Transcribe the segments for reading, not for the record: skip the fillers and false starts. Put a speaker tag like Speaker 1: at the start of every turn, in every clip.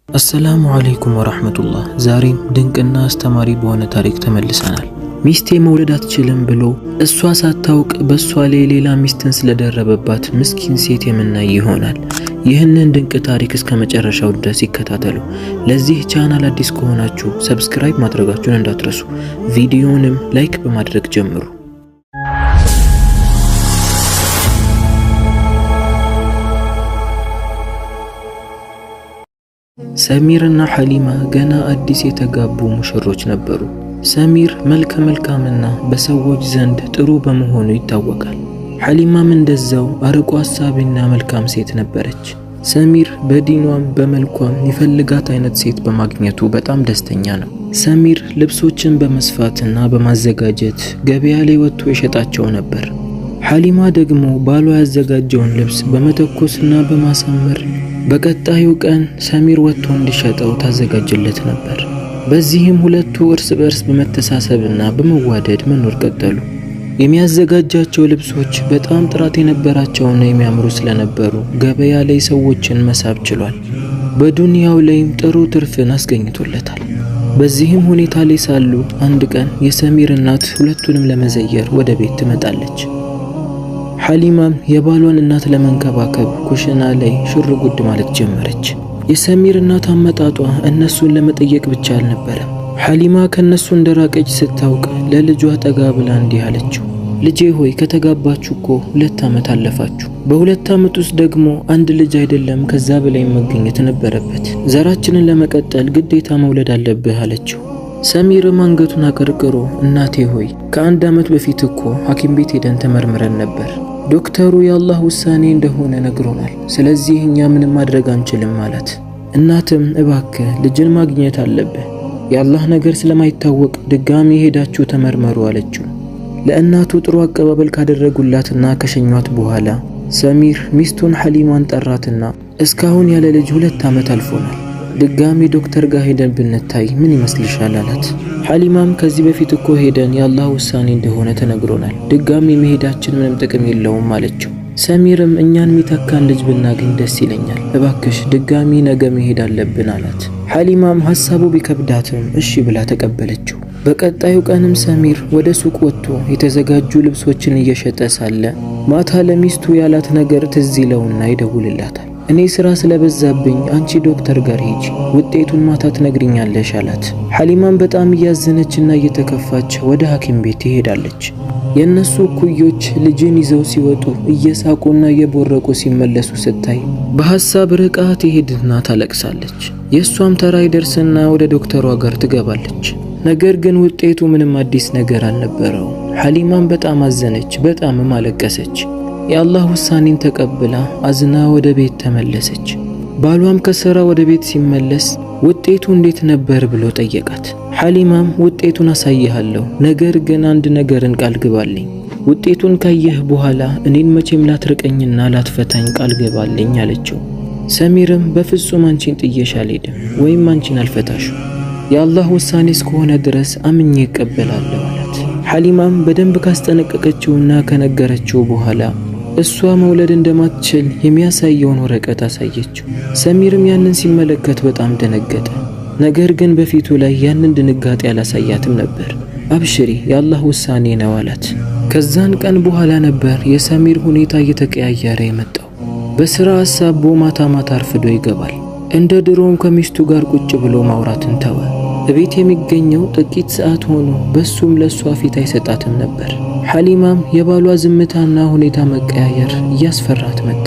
Speaker 1: አሰላሙ አለይኩም ወራህመቱላህ። ዛሬም ድንቅና አስተማሪ በሆነ ታሪክ ተመልሰናል። ሚስቴ መውለድ አትችልም ብሎ እሷ ሳታውቅ በእሷ ላይ ሌላ ሚስትን ስለደረበባት ምስኪን ሴት የምናይ ይሆናል። ይህንን ድንቅ ታሪክ እስከ መጨረሻው ድረስ ይከታተሉ። ለዚህ ቻናል አዲስ ከሆናችሁ subscribe ማድረጋችሁን እንዳትረሱ፣ ቪዲዮንም like በማድረግ ጀምሩ። ሰሚርና ሐሊማ ገና አዲስ የተጋቡ ሙሽሮች ነበሩ። ሰሚር መልከ መልካምና በሰዎች ዘንድ ጥሩ በመሆኑ ይታወቃል። ሐሊማም እንደዛው አርቆ አሳቢና መልካም ሴት ነበረች። ሰሚር በዲኗም በመልኳም ይፈልጋት አይነት ሴት በማግኘቱ በጣም ደስተኛ ነው። ሰሚር ልብሶችን በመስፋትና በማዘጋጀት ገበያ ላይ ወጥቶ ይሸጣቸው ነበር። ሐሊማ ደግሞ ባሏ ያዘጋጀውን ልብስ በመተኮስና በማሳመር በቀጣዩ ቀን ሰሚር ወጥቶ እንዲሸጠው ታዘጋጅለት ነበር። በዚህም ሁለቱ እርስ በእርስ በመተሳሰብና በመዋደድ መኖር ቀጠሉ። የሚያዘጋጃቸው ልብሶች በጣም ጥራት የነበራቸውና የሚያምሩ ስለነበሩ ገበያ ላይ ሰዎችን መሳብ ችሏል። በዱንያው ላይም ጥሩ ትርፍን አስገኝቶለታል። በዚህም ሁኔታ ላይ ሳሉ አንድ ቀን የሰሚር እናት ሁለቱንም ለመዘየር ወደ ቤት ትመጣለች። ሐሊማም የባሏን እናት ለመንከባከብ ኩሽና ላይ ሽር ጉድ ማለት ጀመረች። የሰሚር እናት አመጣጧ እነሱን ለመጠየቅ ብቻ አልነበረም። ሐሊማ ከእነሱ እንደራቀች ስታውቅ ለልጇ ጠጋ ብላ እንዲህ አለችው፣ ልጄ ሆይ ከተጋባችሁ እኮ 2 ዓመት አለፋችሁ። በ2 ዓመት ውስጥ ደግሞ አንድ ልጅ አይደለም ከዛ በላይ መገኘት ነበረበት። ዘራችንን ለመቀጠል ግዴታ መውለድ አለብህ አለችው። ሰሚርም አንገቱን አቀርቅሮ እናቴ ሆይ ከ1 ዓመት በፊት እኮ ሐኪም ቤት ሄደን ተመርምረን ነበር። ዶክተሩ የአላህ ውሳኔ እንደሆነ ነግሮናል። ስለዚህ እኛ ምንም ማድረግ አንችልም አላት። እናትም እባክህ ልጅን ማግኘት አለብህ፣ የአላህ ነገር ስለማይታወቅ ድጋሚ ሄዳችሁ ተመርመሩ አለችው። ለእናቱ ጥሩ አቀባበል ካደረጉላትና ከሸኟት በኋላ ሰሚር ሚስቱን ሐሊማን ጠራትና እስካሁን ያለ ልጅ 2 ዓመት አልፎናል፣ ድጋሚ ዶክተር ጋር ሄደን ብንታይ ምን ይመስልሻል? አላት። ሐሊማም ከዚህ በፊት እኮ ሄደን የአላህ ውሳኔ እንደሆነ ተነግሮናል፣ ድጋሚ መሄዳችን ምንም ጥቅም የለውም አለችው። ሰሚርም እኛን የሚተካን ልጅ ብናገኝ ደስ ይለኛል፣ እባክሽ ድጋሚ ነገ መሄድ አለብን አላት። ሐሊማም ሐሳቡ ቢከብዳትም እሺ ብላ ተቀበለችው። በቀጣዩ ቀንም ሰሚር ወደ ሱቅ ወጥቶ የተዘጋጁ ልብሶችን እየሸጠ ሳለ ማታ ለሚስቱ ያላት ነገር ትዝ ይለውና ይደውልላታል። እኔ ስራ ስለበዛብኝ አንቺ ዶክተር ጋር ሂጂ፣ ውጤቱን ማታ ትነግሪኛለሽ አላት። ሐሊማም በጣም እያዘነችና እየተከፋች ወደ ሐኪም ቤት ትሄዳለች። የእነሱ እኩዮች ልጅን ይዘው ሲወጡ እየሳቁና እየቦረቁ ሲመለሱ ስታይ በሐሳብ ርቃ ትሄድና ታለቅሳለች። የእሷም ተራ ይደርስና ወደ ዶክተሯ ጋር ትገባለች። ነገር ግን ውጤቱ ምንም አዲስ ነገር አልነበረውም። ሐሊማም በጣም አዘነች፣ በጣምም አለቀሰች። የአላህ ውሳኔን ተቀብላ አዝና ወደ ቤት ተመለሰች። ባሏም ከስራ ወደ ቤት ሲመለስ ውጤቱ እንዴት ነበር ብሎ ጠየቃት። ሐሊማም ውጤቱን አሳይሃለሁ፣ ነገር ግን አንድ ነገርን ቃል ግባልኝ። ውጤቱን ካየህ በኋላ እኔን መቼም ላትርቀኝና ላትፈታኝ ቃል ግባልኝ አለችው። ሰሚርም በፍጹም አንቺን ጥዬሽ አልሄድም ወይም አንቺን አልፈታሽም፣ የአላህ ውሳኔ እስከሆነ ድረስ አምኜ እቀበላለሁ አላት። ሐሊማም በደንብ ካስጠነቀቀችውና ከነገረችው በኋላ እሷ መውለድ እንደማትችል የሚያሳየውን ወረቀት አሳየችው። ሰሚርም ያንን ሲመለከት በጣም ደነገጠ። ነገር ግን በፊቱ ላይ ያንን ድንጋጤ አላሳያትም ነበር። አብሽሪ የአላህ ውሳኔ ነው አላት። ከዛን ቀን በኋላ ነበር የሰሚር ሁኔታ እየተቀያየረ የመጣው። በስራ አሳቦ ማታ ማታ አርፍዶ ይገባል። እንደ ድሮም ከሚስቱ ጋር ቁጭ ብሎ ማውራትን ተወ። እቤት የሚገኘው ጥቂት ሰዓት ሆኖ በሱም ለሷ ፊት አይሰጣትም ነበር። ሐሊማም የባሏ ዝምታና ሁኔታ መቀያየር እያስፈራት መጣ።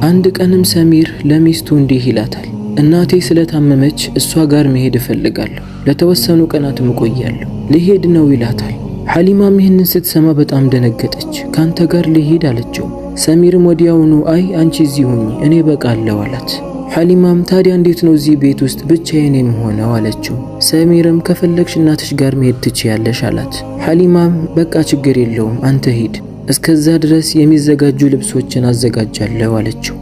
Speaker 1: አንድ ቀንም ሰሚር ለሚስቱ እንዲህ ይላታል። እናቴ ስለታመመች እሷ ጋር መሄድ እፈልጋለሁ፣ ለተወሰኑ ቀናትም እቆያለሁ፣ ልሄድ ነው ይላታል። ሐሊማም ይህንን ስትሰማ በጣም ደነገጠች። ካንተ ጋር ልሄድ አለችው። ሰሚርም ወዲያውኑ አይ አንቺ እዚህ ሁኚ እኔ በቃለሁ አላት። ሐሊማም ታዲያ እንዴት ነው እዚህ ቤት ውስጥ ብቻዬን የምሆነው አለችው። ሰሚርም ከፈለግሽ እናትሽ ጋር መሄድ ትችያለሽ አላት። ሐሊማም በቃ ችግር የለውም አንተ ሂድ፣ እስከዛ ድረስ የሚዘጋጁ ልብሶችን አዘጋጃለሁ አለችው።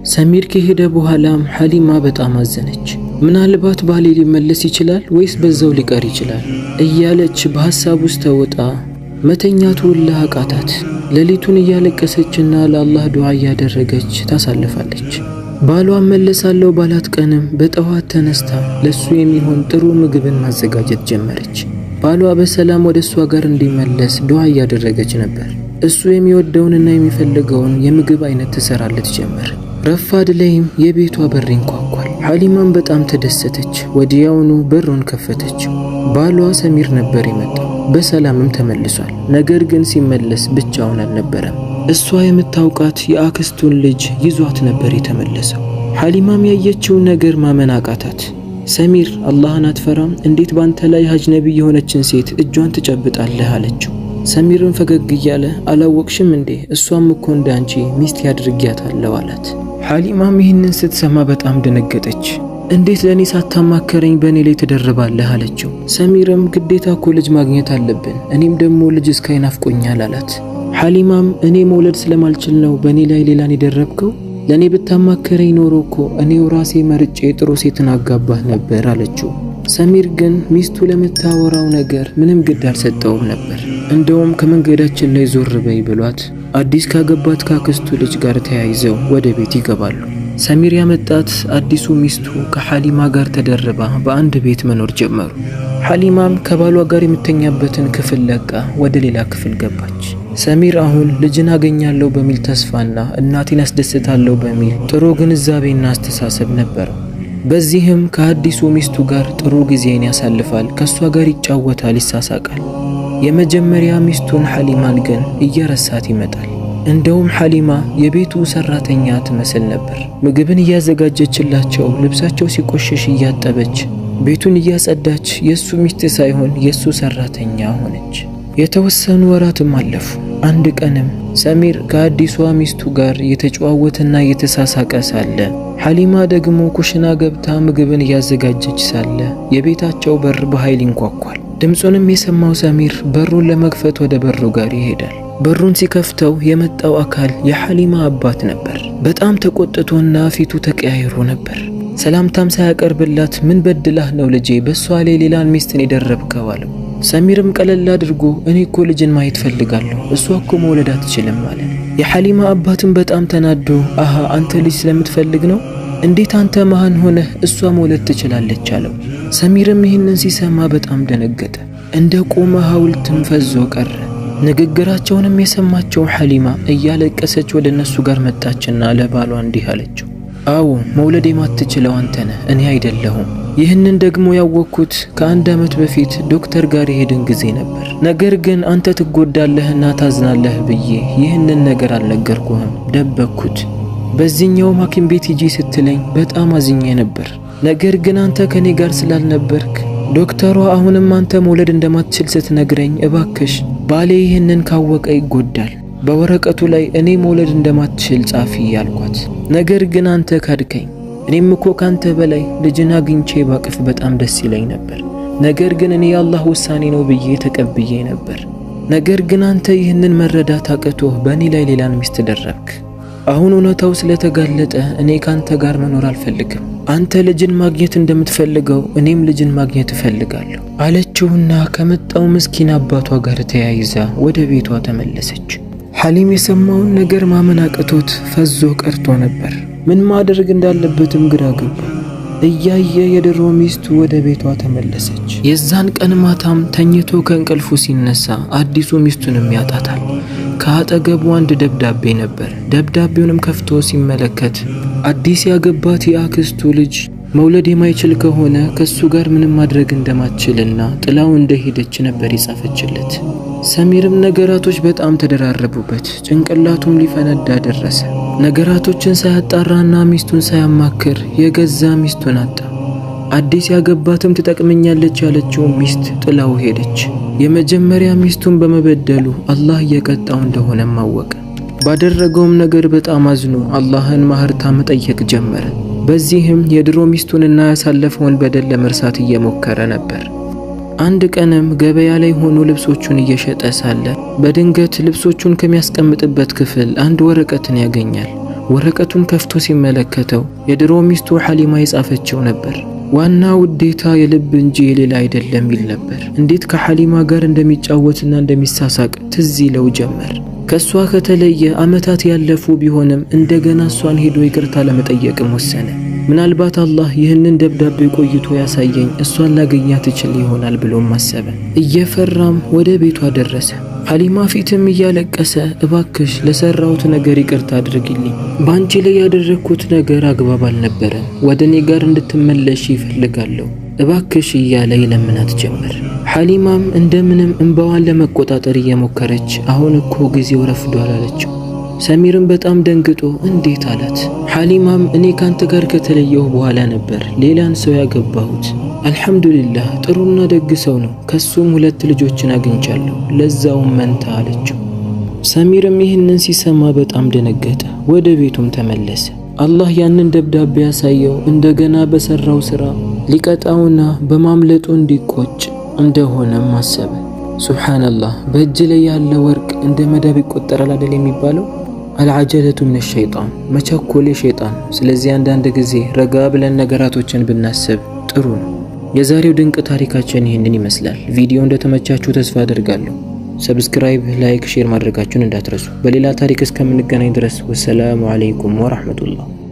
Speaker 1: ሰሚር ከሄደ በኋላም ሐሊማ በጣም አዘነች። ምናልባት ባሌ ሊመለስ ይችላል ወይስ በዛው ሊቀር ይችላል እያለች በሐሳብ ውስጥ ተውጣ መተኛት ሁላ አቃታት። ሌሊቱን እያለቀሰችና ለአላህ ዱዓ እያደረገች ታሳልፋለች። ባሏ እመለሳለሁ ባላት ቀንም በጠዋት ተነስታ ለሱ የሚሆን ጥሩ ምግብን ማዘጋጀት ጀመረች። ባሏ በሰላም ወደ እሷ ጋር እንዲመለስ ዱዓ እያደረገች ነበር። እሱ የሚወደውንና የሚፈልገውን የምግብ አይነት ትሰራለት ጀመር። ረፋድ ላይም የቤቷ በር ይንኳኳል። ሐሊማም በጣም ተደሰተች። ወዲያውኑ በሩን ከፈተች። ባሏ ሰሚር ነበር የመጣው። በሰላምም ተመልሷል። ነገር ግን ሲመለስ ብቻውን አልነበረም። እሷ የምታውቃት የአክስቱን ልጅ ይዟት ነበር የተመለሰው። ሐሊማም ያየችውን ነገር ማመን አቃታት። ሰሚር አላህን አትፈራም? እንዴት ባንተ ላይ አጅነቢ የሆነችን ሴት እጇን ትጨብጣለህ? አለችው። ሰሚርም ፈገግ እያለ አላወቅሽም እንዴ? እሷም እኮ እንዳንቺ ሚስት ያድርጊያታለሁ አላት። ሐሊማም ይህንን ስትሰማ በጣም ደነገጠች። እንዴት ለእኔ ሳታማከረኝ በእኔ ላይ ትደርባለህ? አለችው። ሰሚርም ግዴታ እኮ ልጅ ማግኘት አለብን፣ እኔም ደግሞ ልጅ እስካይ ናፍቆኛል አላት። ሐሊማም እኔ መውለድ ስለማልችል ነው በእኔ ላይ ሌላን የደረብከው? ለእኔ ብታማከረኝ ኖሮ እኮ እኔው ራሴ መርጬ ጥሩ ሴትን አጋባህ ነበር አለችው። ሰሚር ግን ሚስቱ ለምታወራው ነገር ምንም ግድ አልሰጠውም ነበር። እንደውም ከመንገዳችን ላይ ዞር በይ ብሏት አዲስ ካገባት ካክስቱ ልጅ ጋር ተያይዘው ወደ ቤት ይገባሉ። ሰሚር ያመጣት አዲሱ ሚስቱ ከሐሊማ ጋር ተደርባ በአንድ ቤት መኖር ጀመሩ። ሐሊማም ከባሏ ጋር የምተኛበትን ክፍል ለቃ ወደ ሌላ ክፍል ገባች። ሰሚር አሁን ልጅን አገኛለሁ በሚል ተስፋና እናቴን አስደስታለሁ በሚል ጥሩ ግንዛቤና አስተሳሰብ ነበረው። በዚህም ከአዲሱ ሚስቱ ጋር ጥሩ ጊዜን ያሳልፋል፣ ከሷ ጋር ይጫወታል፣ ይሳሳቃል። የመጀመሪያ ሚስቱን ሐሊማን ግን እየረሳት ይመጣል። እንደውም ሐሊማ የቤቱ ሰራተኛ ትመስል ነበር። ምግብን እያዘጋጀችላቸው፣ ልብሳቸው ሲቆሽሽ እያጠበች፣ ቤቱን እያጸዳች የሱ ሚስት ሳይሆን የሱ ሰራተኛ ሆነች። የተወሰኑ ወራትም አለፉ። አንድ ቀንም ሰሚር ከአዲሷ ሚስቱ ጋር እየተጨዋወተና እየተሳሳቀ ሳለ ሐሊማ ደግሞ ኩሽና ገብታ ምግብን እያዘጋጀች ሳለ የቤታቸው በር በኃይል ይንኳኳል። ድምፁንም የሰማው ሰሚር በሩን ለመክፈት ወደ በሩ ጋር ይሄዳል። በሩን ሲከፍተው የመጣው አካል የሐሊማ አባት ነበር። በጣም ተቆጥቶና ፊቱ ተቀያይሮ ነበር። ሰላምታም ሳያቀርብላት ምን በድላህ ነው ልጄ በሷ ላይ ሌላን ሚስትን የደረብከው አለው። ሰሚርም ቀለል አድርጎ እኔ እኮ ልጅን ማየት ፈልጋለሁ፣ እሷ እኮ መውለድ አትችልም አለ። የሐሊማ አባትም በጣም ተናዶ አሃ አንተ ልጅ ስለምትፈልግ ነው እንዴት አንተ መሃን ሆነህ እሷ መውለድ ትችላለች አለው። ሰሚርም ይህንን ሲሰማ በጣም ደነገጠ። እንደ ቆመ ሐውልትም ፈዞ ቀረ። ንግግራቸውንም የሰማቸው ሐሊማ እያለቀሰች ወደ እነሱ ጋር መጣችና ለባሏ እንዲህ አለችው፣ አዎ መውለድ የማትችለው አንተ ነህ፣ እኔ አይደለሁም። ይህንን ደግሞ ያወቅኩት ከአንድ ዓመት በፊት ዶክተር ጋር የሄድን ጊዜ ነበር። ነገር ግን አንተ ትጎዳለህና ታዝናለህ ብዬ ይህንን ነገር አልነገርኩህም፣ ደበቅኩት። በዚህኛውም ሐኪም ቤት ሂጂ ስትለኝ በጣም አዝኜ ነበር። ነገር ግን አንተ ከኔ ጋር ስላልነበርክ ዶክተሯ አሁንም አንተ መውለድ እንደማትችል ስትነግረኝ፣ እባክሽ ባሌ ይህንን ካወቀ ይጎዳል፣ በወረቀቱ ላይ እኔ መውለድ እንደማትችል ጻፊ ያልኳት። ነገር ግን አንተ ካድከኝ። እኔም እኮ ካንተ በላይ ልጅን አግኝቼ ባቅፍ በጣም ደስ ይለኝ ነበር። ነገር ግን እኔ የአላህ ውሳኔ ነው ብዬ ተቀብዬ ነበር። ነገር ግን አንተ ይህንን መረዳት አቅቶህ በእኔ ላይ ሌላን ሚስት ደረብክ። አሁን እውነታው ስለተጋለጠ እኔ ካንተ ጋር መኖር አልፈልግም። አንተ ልጅን ማግኘት እንደምትፈልገው እኔም ልጅን ማግኘት እፈልጋለሁ አለችውና ከመጣው ምስኪን አባቷ ጋር ተያይዛ ወደ ቤቷ ተመለሰች። ሐሊም የሰማውን ነገር ማመን አቅቶት ፈዞ ቀርቶ ነበር። ምን ማድረግ እንዳለበትም ግራ ገባ። እያየ የድሮ ሚስቱ ወደ ቤቷ ተመለሰች። የዛን ቀን ማታም ተኝቶ ከእንቅልፉ ሲነሳ አዲሱ ሚስቱንም ያጣታል። ከአጠገቡ አንድ ደብዳቤ ነበር። ደብዳቤውንም ከፍቶ ሲመለከት አዲስ ያገባት የአክስቱ ልጅ መውለድ የማይችል ከሆነ ከሱ ጋር ምንም ማድረግ እንደማትችልና ጥላው እንደሄደች ነበር የጻፈችለት። ሰሚርም ነገራቶች በጣም ተደራረቡበት፣ ጭንቅላቱም ሊፈነዳ ደረሰ። ነገራቶችን ሳያጣራና ሚስቱን ሳያማክር የገዛ ሚስቱን አጣ። አዲስ ያገባትም ትጠቅመኛለች ያለችው ሚስት ጥላው ሄደች። የመጀመሪያ ሚስቱን በመበደሉ አላህ እየቀጣው እንደሆነም አወቀ። ባደረገውም ነገር በጣም አዝኖ አላህን ማህርታ መጠየቅ ጀመረ። በዚህም የድሮ ሚስቱንና ያሳለፈውን በደል ለመርሳት እየሞከረ ነበር። አንድ ቀንም ገበያ ላይ ሆኖ ልብሶቹን እየሸጠ ሳለ በድንገት ልብሶቹን ከሚያስቀምጥበት ክፍል አንድ ወረቀትን ያገኛል። ወረቀቱን ከፍቶ ሲመለከተው የድሮ ሚስቱ ሐሊማ የጻፈችው ነበር። ዋና ውዴታ የልብ እንጂ የሌላ አይደለም ይል ነበር። እንዴት ከሐሊማ ጋር እንደሚጫወትና እንደሚሳሳቅ ትዝ ይለው ጀመር። ከሷ ከተለየ ዓመታት ያለፉ ቢሆንም እንደገና እሷን ሄዶ ይቅርታ ለመጠየቅም ወሰነ። ምናልባት አላህ ይህንን ደብዳቤ ቆይቶ ያሳየኝ እሷን ላገኛት እችል ይሆናል ብሎም አሰበ። እየፈራም ወደ ቤቷ ደረሰ። ሐሊማ ፊትም እያለቀሰ እባክሽ ለሰራሁት ነገር ይቅርታ አድርጊልኝ፣ በአንቺ ላይ ያደረግኩት ነገር አግባብ አልነበረም፣ ወደ እኔ ጋር እንድትመለሽ ይፈልጋለሁ እባክሽ እያለ ይለምናት ጀመር። ሐሊማም እንደምንም እንባዋን ለመቆጣጠር እየሞከረች አሁን እኮ ጊዜው ረፍዷል አለችው። ሰሚርም በጣም ደንግጦ እንዴት አላት። ሐሊማም እኔ ካንተ ጋር ከተለየሁ በኋላ ነበር ሌላን ሰው ያገባሁት። አልሐምዱሊላህ ጥሩና ደግ ሰው ነው፣ ከሱም 2 ልጆችን አግኝቻለሁ፣ ለዛውም መንታ አለችው። ሰሚርም ይህንን ሲሰማ በጣም ደነገጠ። ወደ ቤቱም ተመለሰ። አላህ ያንን ደብዳቤ ያሳየው እንደገና በሰራው ስራ ሊቀጣውና በማምለጡ እንዲቆጭ እንደሆነም አሰበ። ሱብሃንአላህ፣ በእጅ ላይ ያለ ወርቅ እንደ መዳብ ይቆጠራል አይደል የሚባለው? አልዓጀለቱ ምን ሸይጣን፣ መቸኮል የሸይጣን። ስለዚህ አንዳንድ ጊዜ ረጋ ብለን ነገራቶችን ብናስብ ጥሩ ነው። የዛሬው ድንቅ ታሪካችን ይህንን ይመስላል። ቪዲዮ እንደተመቻችሁ ተስፋ አደርጋለሁ። Subscribe፣ like፣ share ማድረጋችሁን እንዳትረሱ። በሌላ ታሪክ እስከምንገናኝ ድረስ والسلام عليكم ورحمة الله።